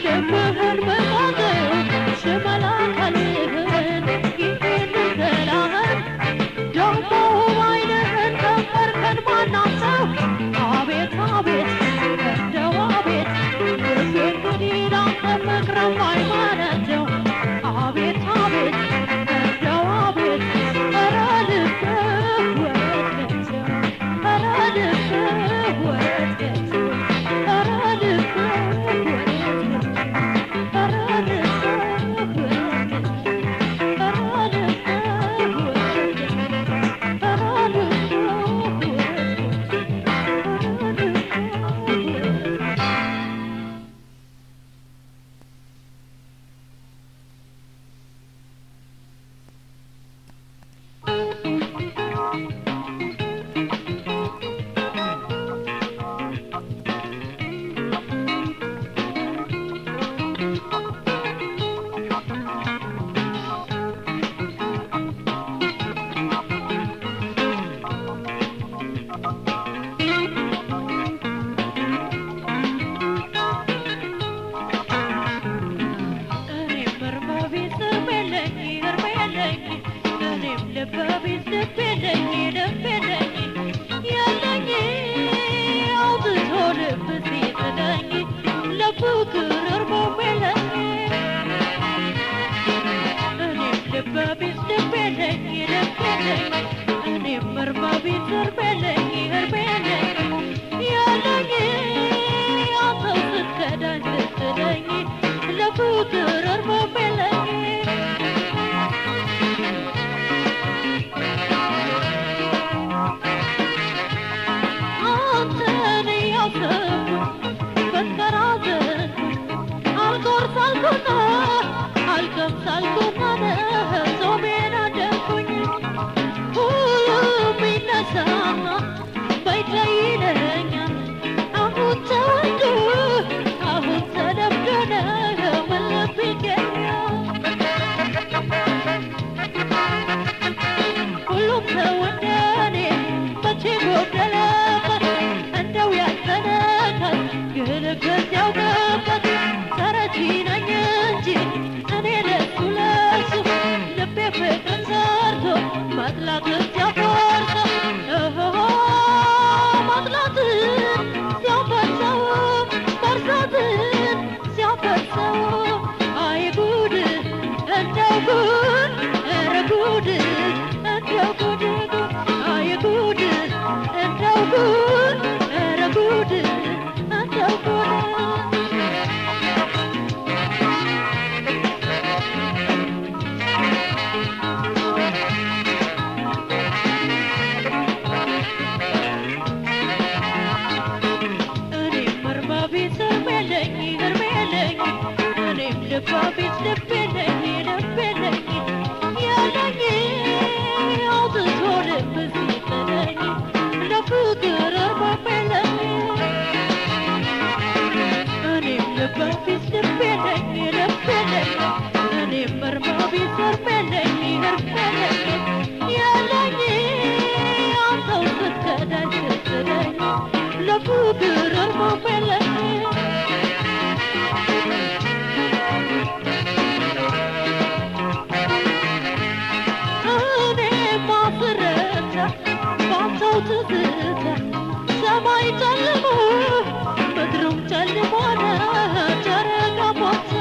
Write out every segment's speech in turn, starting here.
You're የለኝ እኔም እርማ ቢስ እርም የለኝ እርም የለኝ ያለኝ አንተው ስትከዳኝ ስትለኝ ለፍቅር እርምም የለኝ። አንተን እያሰብኩኝ በመከራ ዘንኩኝ አልጎርስ አልኩና አልቀምስ አልኩና ጾሜን አደርኩኝ። ሁሉም ይነሳና በይተይ ይለኛል አሁን ተወልዶ አሁን ተለምዶ ነው ምን ልብ ይገኛል። ሁሉም ሰው እንደኔ መቼ ጎደለበት እንደው ያልተነካት ግን ከዚያው ገበት ተረጂ ነኝ እንጂ እኔ ለሱ ለሱ ልቤ ፍቅርን ዘርቶ መጥላትን ሲያፈርሰው መጥላትን ሲያፈርሰው መርሳትን ሲያፈርሰው አይ ጉድ እንደው ጉድ ኧረ ጉድ እንደው ጉድ ጉድ አይ ጉድ እንደው ጉድ ኧረ ጉድ እንደው ጉድ። እኔም እርማ ቢስ እርም የለኝ እርም የለኝ እኔም ልባ ቢስ ልብ የለኝ ልብ የለኝ ያለኝ አውጥቶ ልብ ሲጥለኝ ለፍቅር እርምም የለኝ። እኔም ልባ ቢስ ልብ የለኝ ልብ የለኝ እኔም እርማ ቢስ እርም የለኝ እርም የለኝ ያለኝ አንተው ስትከዳኝ ስትለኝ ለፍቅር እርምም የለኝ። እኔማ ስረታ ባንተው ትዝታ ሰማይ ጨልሞ ምድሩም ጨልሞ ጨረቃ ሞታ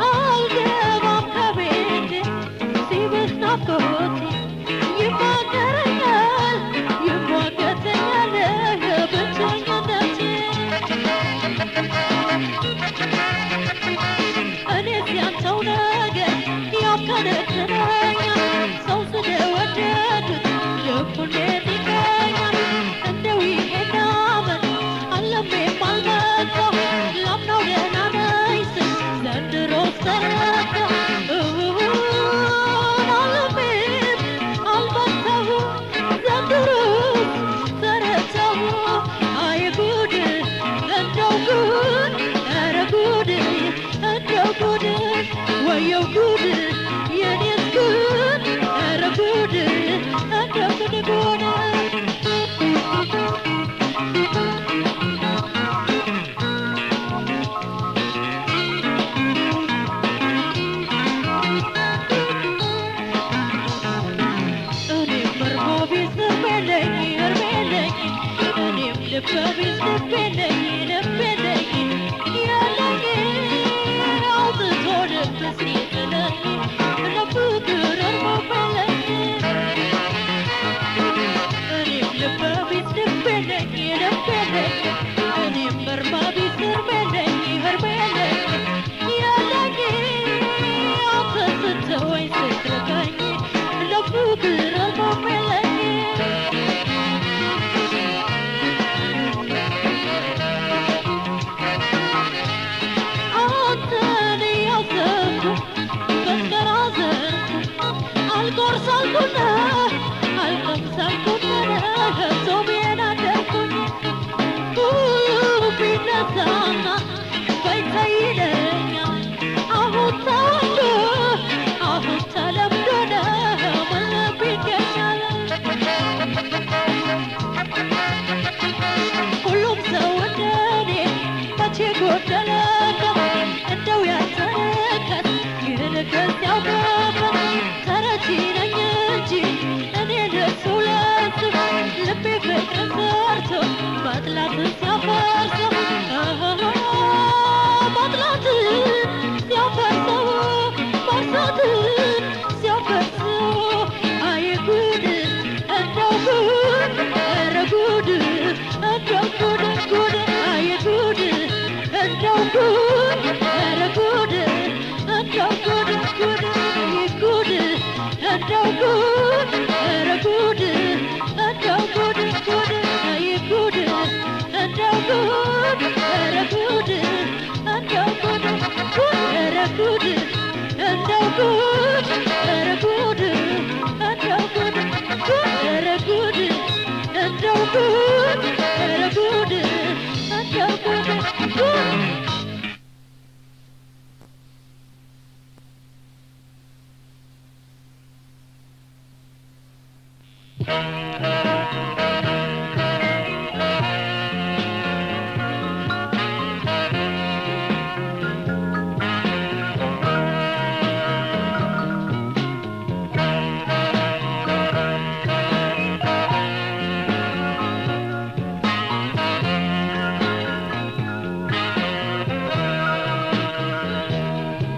አልገባም ከቤቴ ሲብስ ናፍቆቴ ይማከረኛል ይሟገተኛል ብቸኝነቴ። እኔስ ያንተው ነገር ያብከነክነኛል ሰው ስለወደዱት ልቡ እንዴት ይገኛል? እንደው ይሄን ዓመት አለሜም አልመጣሁ ላምናው ደህና ነኝ ስል ዘንድሮስ ተረታሁ። አለሜም አልመጣሁ ዘንድሮስ ተረታሁ። አይ ጉድ እንደው ጉድ ኧረ ጉድ እንደው ጉድ ወየው ጉድ የኔስ ጉድ ኧረ ጉድ እንደው ጉድ ጉድ። እኔም እርማ ቢስ እርም የለኝ እርም የለኝ እኔም ልበ ቢስ ልብ የለኝ ልብ የለኝ ያለኝ አውጥቶ ልብ ሲጥለኝ ለፍቅር እርምም የለኝ። እኔም ልበ ቢስ ልብ የለኝ ልብ የለኝ እኔም እርማ ቢስ እርም የለኝ እርም የለኝ ያለኝ አንተ ስትተወኝ ስትርቀኝ ለፍቅር እርምም የለኝ። አንተን እያሰብኩ በመከራ ዘንኩ አልጎርስ አልኩና አልቀምስ አልኩና ጾሜን አደርኩኝ። ሁሉም ቢነሳና በይተይ ይለኛል አሁን ተወልዶ አሁን ተለምዶ ነው ምን ልብ ይገኛል? ሁሉም ሰው እንደኔ መቼ ጎደለበት እንደው ያልተነካት ግን ከዚያው ገበት ተረጂ ነኝ እንጂ እኔ ለሱ ለሱ ልቤ ፍቅርን ዘርቶ መጥላትን ሲያፈርሰው መጥላትን ሲያፈርሰው መርሳትን ሲያፈርሰው አይ ጉድ። ጉድ ኧረ ጉድ እንደው ጉድ ጉድ።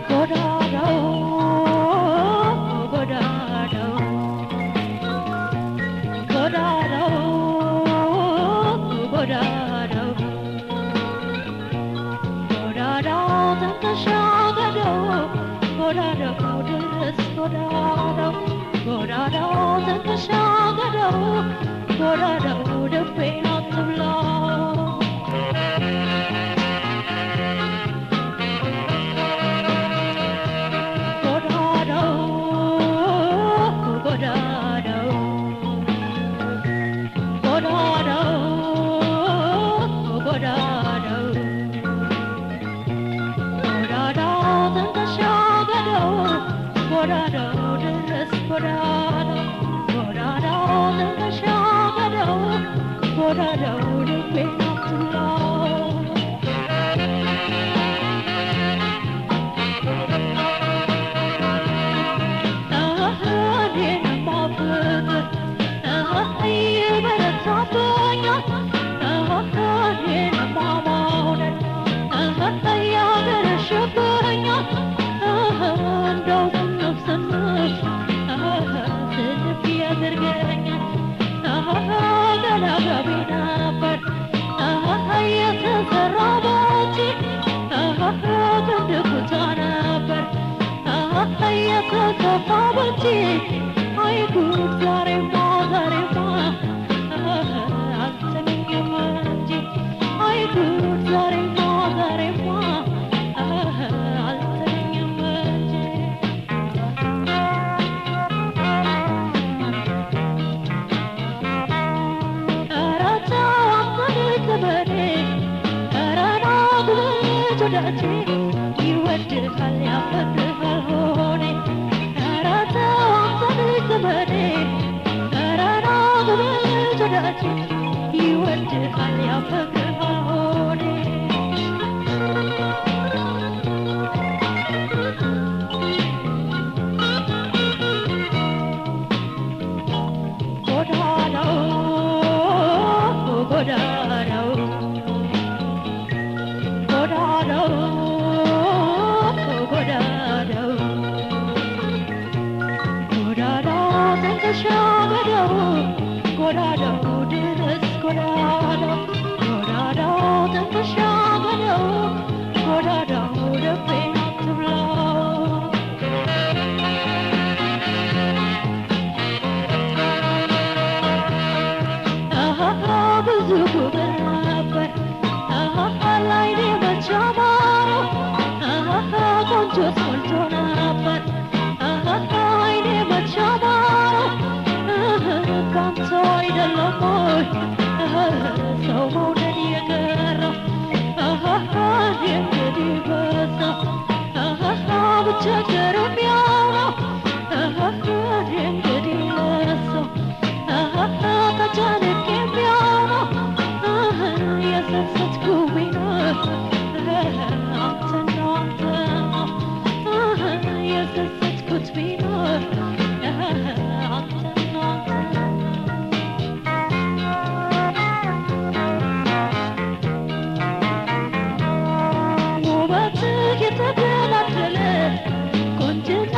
ጎዳዳው ጎዳዳው ጎዳዳው ጎዳዳው ጎዳዳው ተንተሻገደው ጎዳዳው ድረስ ጎዳዳው ጎዳዳው ተንተሻገደው ጎዳዳው ልቤን አትብላው። ጎዳዳው ጎዳዳው ጎዳዳው ጎዳዳው ጎዳዳው ተንተሻገደው ጎዳዳው ድረስ ጎዳዳው ጎዳዳው ተንተሻገደው ጎዳዳው ልቤን አትብላው። አይ ጉድ ዛሬማ ዛሬማ አልተገኘም እንጂ አይ ጉድ ዛሬማ ዛሬማ አልተገኘም እንጂ። ኧረ ተው አንተ ልጅ ዘመዴ፣ ኧረ ና ጉልት ወዳጄ፣ ይወድሃል ያፈቅርሃል ሆኔ። ኧረ ተው አንተ ልጅ ዘመዴ፣ ኧረ ና ጉልት ወዳጄ፣ ይወድሃል ያፈቅርሃል ሆኔ። ጎዳዳው ጎዳዳው ጎዳዳው ጎዳዳው ጎዳዳው ተንከሻገደው ጎዳዳው ድረስ ጎዳዳው ጎዳዳው ተንከሻገደው ጎዳዳው ልቤን አትብላው። ብዙ ጉብል ነበር ላይኔ መች አማረው፣ ቆንጆስ ሞልቶ ነበር አይኔ መች አማረው። ካንተ አይደለም ወይ ሰው መውደድ የቀረው? እንግዲህ በዛ ብቸገርም ያው ነው። እንግዲህ ለሰው ተጨንቄ ያው ነው። የሰሰትኩ ቢኖር አንተን ነው አንተን ነው የሰሰትኩት ቢኖር አንተን ነው አንተን ነው። ውበትህ የተደላደለ ቆንጅና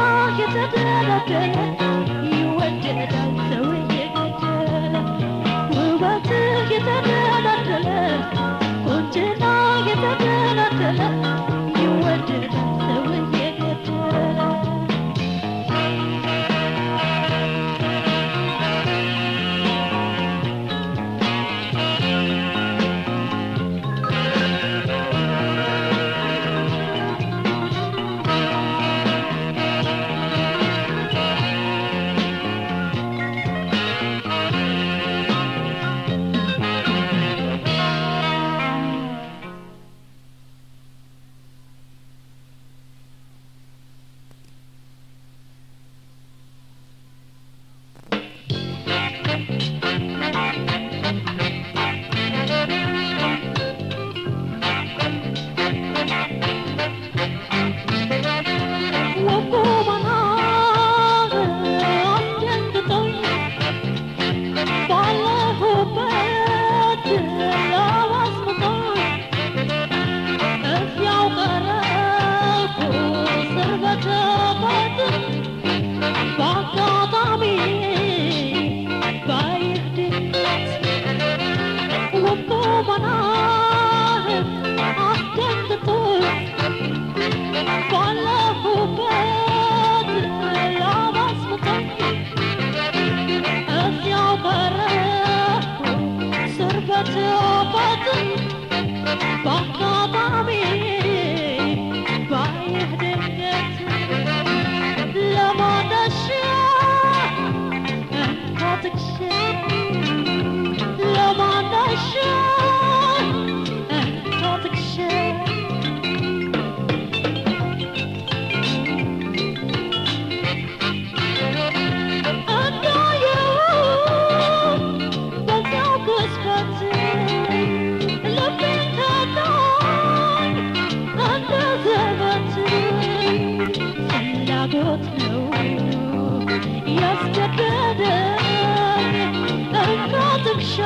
ትከሻ፣ እንካ ትከሻ። እንዳየው በዚያው ቅጽበት ልቤን ከዳኝ እንደ ዘበት። ፍላጎት ነው ያስገደደኝ፣ እንካ ትከሻ።